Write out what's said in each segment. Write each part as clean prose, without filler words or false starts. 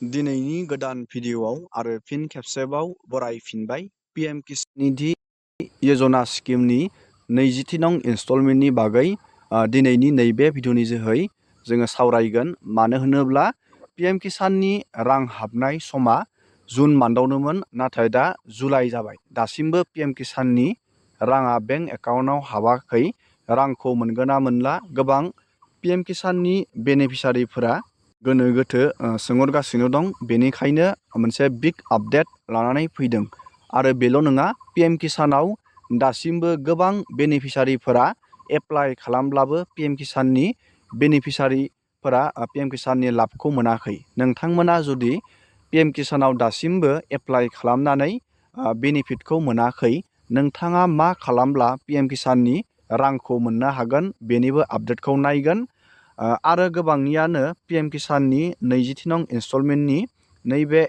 दिनैनि गोदान भिडिअ'आव आरो फिन खेबसेबाव बरायफिनबाय पिएम किसान निधि यजना स्किमनि 20थि नं इनस्टलमेन्टनि बागै दिनैनि नैबे भिडिअ'नि जोहै जोङो सावरायगोन। मानो होनोब्ला पिएम किसाननि रां हाबनाय समा जुन मान्थआवनोमोन, नाथाय दा जुलाइ जाबाय। दासिमबो पिएम किसाननि राङा बेंक एकाउन्टआव हाबाखै। रांखौ मोनगोन ना मोनला गोबां पिएम किसाननि बेनिफिसारिफोरा गोनो गोथो सोंहरगासिनो दं। बेनिखायनो मोनसे बिग आपडेट लानानै फैदों। आरो बेल' नङा, पिएम किसानाव दासिमबो गोबां बेनिफिसारिफोरा एप्लाइ खालामब्लाबो पिएम किसाननि बेनिफिसारिफोरा पिएम किसाननि लाबखौ मोनाखै। नोंथांमोना जुदि पिएम किसानाव दासिमबो एप्लाइ खालामनानै बेनिफिटखौ मोनाखै, नोंथाङा मा खालामब्ला पिएम किसाननि रांखौ मोननो हागोन बेनिबो आपडेटखौ नायगोन। आरो गोबांनियानो पिएम किसाननि 20थि नं इनस्टलमेन्टनि नैबे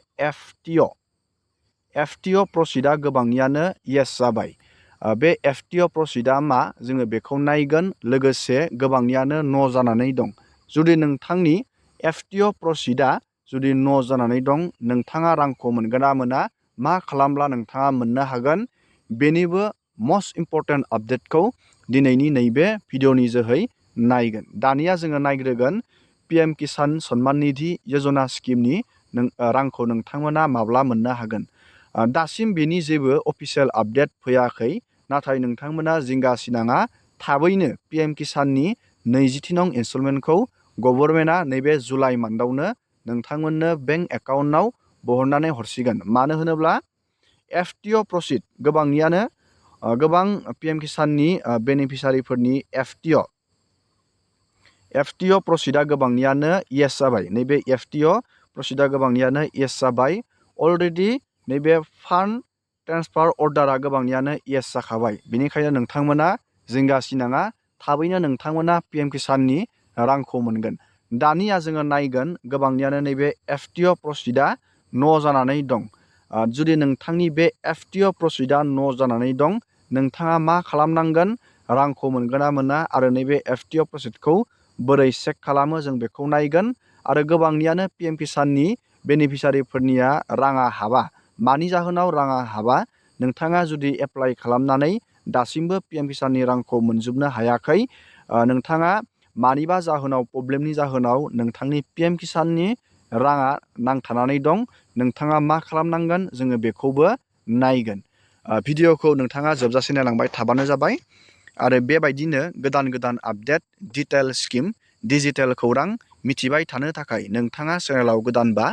एफटिअ प्रसिडा गोबांनियानो येस जाबाय। बे एफटिअ प्रसिडा मा, जोङो बेखौ नायगोन। लोगोसे गोबांनियानो न' जानानै दं। जुदि नोंथांनि एफटिअ प्रसिडा जुदि न' जानानै दं, नोंथाङा रांखौ मोनगोन ना मोना, मा खालामब्ला नोंथाङा मोननो हागोन, बेनिबो मस्ट इम्परटेन्ट आपडेटखौ दिनैनि नैबे भिडिअ'नि जोहै नायगोन। दानिया जोङो नायग्रोगोन पिएम किसान सन्मान निधि यजना स्किमनि रांखौ नोंथांमोना माब्ला मोननो हागोन। दासिम बेनि जेबो अफिसियेल आपडेट फैयाखै, नाथाय नोंथांमोना जिंगा सिनाङा। थाबैनो पिएम किसाननि 20थि नं इनस्टलमेन्टखौ गभर्नमेन्टआ नैबे जुलाइ मान्थआवनो नोंथांमोननो बेंक एकाउन्टआव बहरनानै हरसिगोन। मानो होनोब्ला एफटिअ प्रसिड गोबांनियानो गोबां पिएम किसाननि बेनिफिसारिफोरनि एफटिअ प्रसिडा गोबांनियानो येस जाबाय। नैबे एफटिअ प्रसिडा गोबांनियानो येस जाबाय। अलरेडि नैबे फान्ड ट्रेन्सफार अर्डारा गोबांनियानो येस जाखाबाय। बेनिखायनो नोंथांमोना जिंगा सिनाङा, थाबैनो नोंथांमोना पिएम किसाननि रांखौ मोनगोन। दानिया जोङो नायगोन गोबांनियानो नैबे एफटिअ प्रसिडा न' जानानै दं। जुदि नोंथांनि बे एफटिअ प्रसिडा न' जानानै दं, नोंथाङा मा खालामनांगोन, रांखौ मोनगोन ना मोना आरो नैबे एफटिअ प्रसिडखौ बोरै चेक खालामो जों बेखौ नायगोन। आरो गोबांनियानो पिएम किसाननि बेनिफिसारिफोरनिया राङा हाबा। मानि जाहोनाव राङा हाबा, नोंथाङा जुदि एप्लाइ खालामनानै दासिमबो पिएम किसाननि रांखौ मोनजोबनो हायाखै, नोंथाङा मानिबा जाहोनाव प्रब्लेमनि जाहोनाव नोंथांनि पिएम किसाननि राङा नांथानानै दं, नोंथाङा मा खालामनांगोन जोङो बेखौबो नायगोन। भिडिअ'खौ नोंथाङा जोबजासे नायलांबाय थाबानो जाबाय। आरो बेबायदिनो गोदान गोदान आपडेट, डिटेल स्किम, डिजिटेल खौरां मिथिबाय थानो थाखाय नोंथाङा चेनेलाव गोदानबा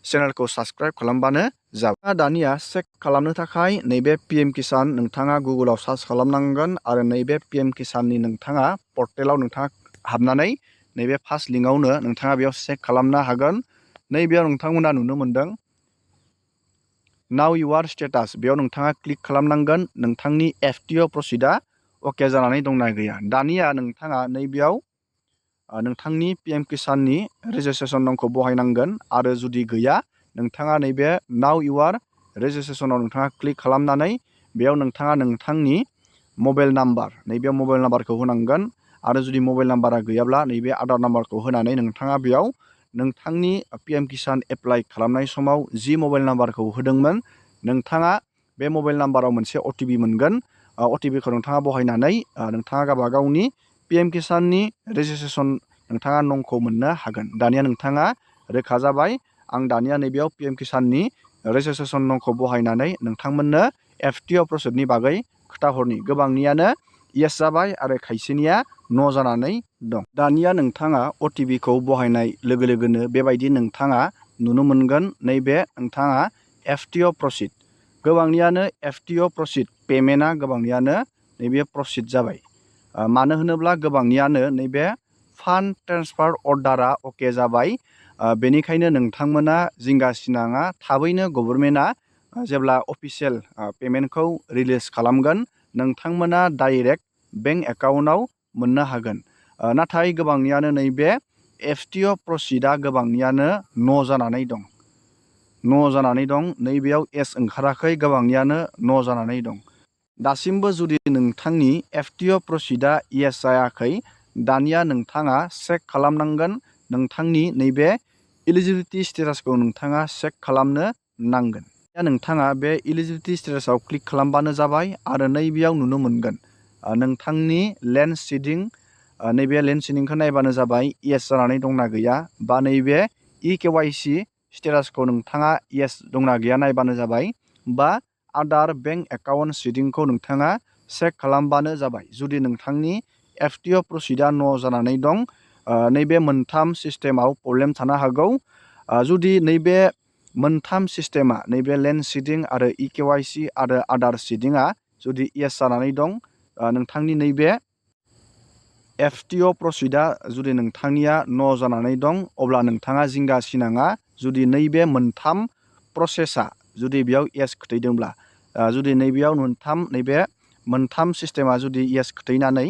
चेनेलखौ साबस्क्राइब खालामबानो जाबाय। दानिया चेक खालामनो थाखाय नैबे पिएम किसान नोंथाङा गुगोलाव सार्च खालामनांगोन। आरो नैबे पिएम किसाननि नोंथाङा पर्टेलाव नोंथाङा हाबनानै नैबे फार्स्ट लिंकआवनो नोंथाङा बेयाव चेक खालामनो हागोन। नैबेयाव नोंथांमोना नुनो मोनदों नाउ इउआर स्टेटास, बेयाव नोंथाङा क्लिक खालामनांगोन। नोंथांनि एफटिअ प्रसिडा अके जानानै दंना गैया। दानिया नोंथाङा नैबेयाव नोंथांनि पिएम किसाननि रेजिस्ट्रेसन नंखौ बहायनांगोन। आरो जुदि गैया, नोंथाङा नैबे नाउ इउआर रेजिस्ट्रेसनाव नोंथाङा क्लिक खालामनानै बेयाव नोंथाङा नोंथांनि मबाइल नाम्बार, नैबे मबाइल नाम्बारखौ होनांगोन। आरो जुदि मबाइल नाम्बारा गैयाब्ला नैबे आधार नाम्बारखौ होनानै नोंथाङा बेयाव नोंथांनि पिएम किसान एप्लाइ खालामनाय समाव जि मबाइल नाम्बारखौ होदोंमोन, नोंथाङा बे मबाइल नाम्बाराव मोनसे अटिपि मोनगोन। अटिपिखौ नोंथाङा बहायनानै नोंथाङा गावबा गावनि पिएम किसाननि रेजिस्ट्रेसन नोंथाङा नंखौ मोननो हागोन। दानिया नोंथाङा रोखा जाबाय। आं दानिया नैबेयाव पिएम किसाननि रेजिस्ट्रेसन नंखौ बहायनानै नोंथांमोननो एफटिअ प्रसिडनि बागै खोथाहरनि। गोबांनियानो येस जाबाय आरो खायसेनिया न' जानानै दं। दानिया नोंथाङा अटिपिखौ बहायनाय लोगो लोगोनो बेबायदि नोंथाङा नुनो मोनगोन। नैबे नोंथाङा एफटिअ प्रसिड, गोबांनियानो एफटिअ प्रसिड पेमेन्टआ गोबांनियानो नैबे प्रसिड जाबाय। मानो होनोब्ला गोबांनियानो नैबे फान्ड ट्रेन्सफार अर्डारा अके जाबाय। बेनिखायनो नोंथांमोना जिंगा सिनाङा, थाबैनो गभर्नमेन्टआ जेब्ला अफिसियेल पेमेन्टखौ रिलिज खालामगोन, नोंथांमोना डाइरेक्ट बेंक एकाउन्टआव मोननो हागोन। नाथाय गोबांनियानो नैबे एफटिअ प्रसिडा गोबांनियानो न' जानानै दं। नैबेयाव एस ओंखाराखै, गोबांनियानो न' जानानै दं। दासिमबो जुदि नोंथांनि एफटिअ प्रसिडा येस जायाखै, दानिया नोंथाङा चेक खालामनांगोन नोंथांनि नैबे इलिजिबिलिटि स्टेटासखौ नोंथाङा चेक खालामनो नांगोन। दा नोंथाङा बे इलिजिबिलिटि स्टेटासाव क्लिक खालामबानो जाबाय आरो नैबेयाव नुनो मोनगोन नोंथांनि लेन्ड सिडिं नैबे लेन्ड सिडिंखौ नायबानो जाबाय येस जानानै दंना गैया, बा नैबे EKYC स्टेटासखौ नोंथाङा येस दंना गैया नायबानो जाबाय, बा आदार बेंक एकाउन्ट सिडिंखौ नोंथाङा चेक खालामबानो जाबाय। जुदि नोंथांनि FTO प्रसिडा न' जानानै दं, नैबे मोनथाम सिस्टेमाव प्रब्लेम थानो हागौ। जुदि नैबे मोनथाम सिस्टेमा नैबे लेन्ड सिडिं आरो EKYC आरो आदार सिडिंआ जुदि येस जानानै दं, नोंथांनि नैबे FTO प्रसिडा जुदि नोंथांनिया न' जानानै दं, अब्ला नोंथाङा जिंगा सिनाङा। जुदि नैबे मोनथाम प्रसेसा जुदि बेयाव येस खोथैदोंब्ला, जुदि नैबेयाव नैबे मोनथाम सिस्टेमा जुदि येस खोथैनानै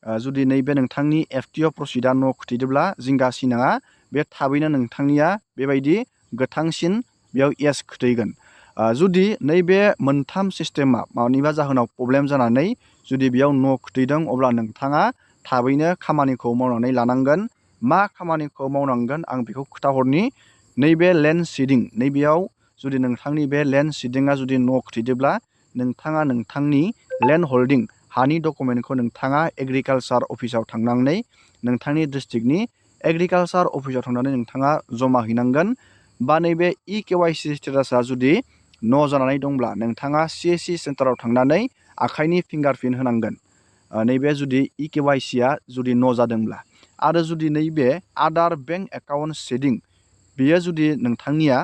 जुदि नैबे नोंथांनि FTO प्रसिडा न' खोथैदोंब्ला जिंगा सिनाङा, बे थाबैनो नोंथांनिया बेबायदि गोथांसिन बेयाव येस खोथैगोन। जुदि नैबे मोनथाम सिस्टेमा मानिबा जाहोनाव प्रब्लेम जानानै जुदि बेयाव न' खोथैदों, अब्ला नोंथाङा थाबैनो खामानिखौ मावनानै लानांगोन। मा खामानिखौ मावनांगोन आं बेखौ खोथाहरनि। नैबे लेन्ड सिडिं, नैबेयाव जुदि नोंथांनि बे लेन्ड सिडिंआ जुदि न' खोथैदोंब्ला, नोंथाङा नोंथांनि लेन्ड हल्डिं हानि डकुमेन्टखौ नोंथाङा एग्रिकालसार अफिसाव थांनानै नोंथांनि डिस्ट्रिक्टनि एग्रिकालसार अफिसाव थांनानै नोंथाङा जमा हैनांगोन। बा नैबे EKYC स्टेटासा जुदि न' जानानै दंब्ला नोंथाङा CSC सेन्टाराव थांनानै आखाइनि फिंगारप्रिन्ट होनांगोन, नैबे जुदि EKYCआ जुदि न' जादोंब्ला। आरो जुदि नैबे आदार बेंक एकाउन्ट सिडिं बेयो जुदि नोंथांनिया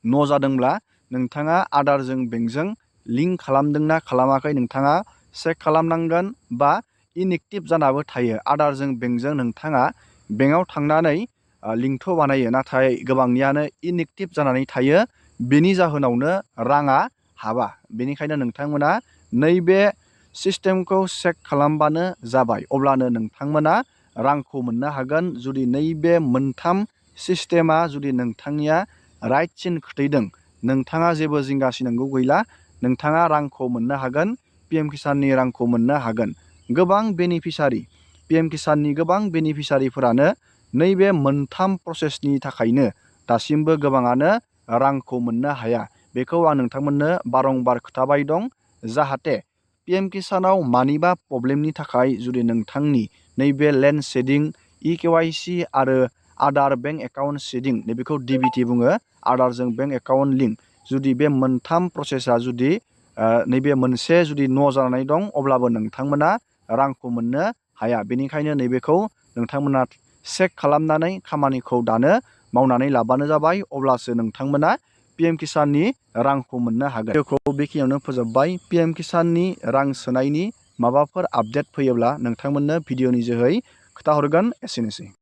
न' जादोंब्ला, नोंथाङा आदारजों बेंकजों लिंक खालामदोंना खालामाखै नोंथाङा चेक खालामनांगोन। बा इनएक्टिभ जानाबो थायो। आदारजों बेंकजों नोंथाङा बेंकआव थांनानै लिंकथ' बानायो, नाथाय गोबांनियानो इनएक्टिभ जानानै थायो। बेनि जाहोनावनो राङा हाबा। बेनिखायनो नोंथांमोना नैबे सिस्टेमखौ चेक खालामबानो जाबाय, अब्लानो नोंथांमोना रांखौ मोननो हागोन। जुदि नैबे मोनथाम सिस्टेमा जुदि नोंथांनिया राइट सिन खोथैदों, नोंथाङा जेबो जिंगा सिनांगौ गैला। नोंथाङा रांखौ मोननो हागोन, PM किसाननि रांखौ मोननो हागोन। गोबां बेनिफिसारि, PM किसाननि गोबां बेनिफिसारिफोरानो नैबे मोनथाम प्रसेसनि थाखायनो दासिमबो गोबाङानो रांखौ मोननो हाया। बेखौ आं नोंथांमोननो बारंबार खोथाबाय दं। जाहाथे PM किसानाव मानिबा प्रब्लेमनि थाखाय जुदि नोंथांनि नैबे लेन्ड सिडिं, EKYC आरो आदार बेंक एकाउन्ट सिडिं, नैबेखौ DBT बुङो, आदारजों बेंक एकाउन्ट लिंक, जुदि बे मोनथाम प्रसेसा जुदि नैबे मोनसे जुदि न' जानानै दं, अब्लाबो नोंथांमोना रांखौ मोननो हाया। बेनिखायनो नैबेखौ नोंथांमोना चेक खालामनानै खामानिखौ दानो मावनानै लाबानो जाबाय, अब्लासो नोंथांमोना PM किसाननि रांखौ मोननो हागोन। भिडिअखौ बेखिनियावनो फोजोबबाय। PM किसाननि रां सोनायनि माबाफोर आपडेट फैयोब्ला नोंथांमोननो भिडिअनि जोहै खोथाहरगोन। एसेनोसै।